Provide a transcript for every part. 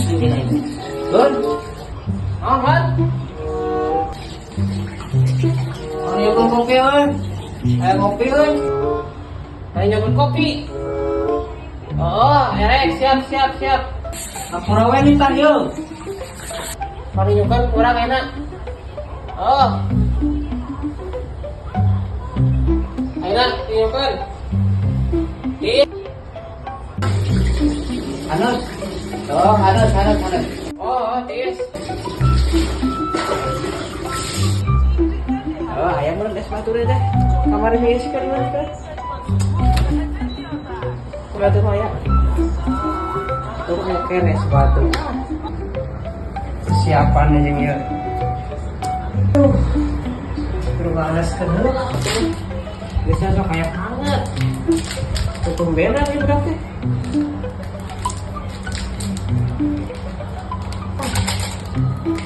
Kopi deh ini. Gun, Oh, kan? oh nyokong kopi euy. Aya kopi euy. Ayo nyokot kopi. Oh, erek, siap, siap, siap. Hampura we nih tah yeuh. Mari nyokot kurang enak. Oh. Ayo, nyokot. Iya. Anus. Oh, anus, anus, anus. Oh, tiis. Oh, hayang mah es batu deh. Kamari geus kan mana teh? Batu mah ya. Tuh kayak es batu. Persiapan aja ieu. Tuh. Terus heula. Biasa sok kayak hangat. Tuh tumbenan ieu budak teh.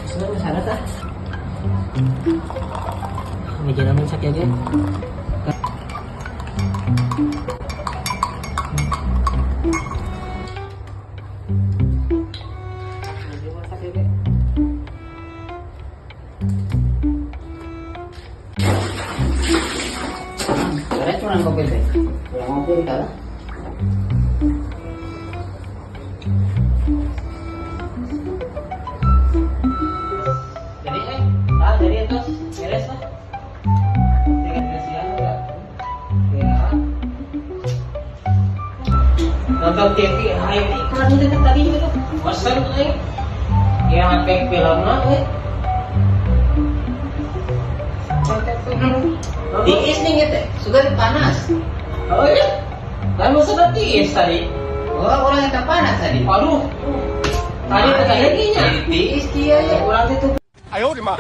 Sudah sana tah. Meja namun sakit aja. Beres kurang kopi teh. Kurang ngopi kalah. Jadi jadi itu beres lah. Tiga siang enggak? Ya. Nonton TV, ayo iklan itu kan tadi juga tuh. Bosan aing. Ya HP filmna euy. Tiis nih teh, sudah panas. Oh iya. Lah masa tiis tadi? Oh, orang yang panas tadi. Aduh. Tadi teh kayaknya. Jadi tiis dia ya. Kurang itu. 哎呦我的妈！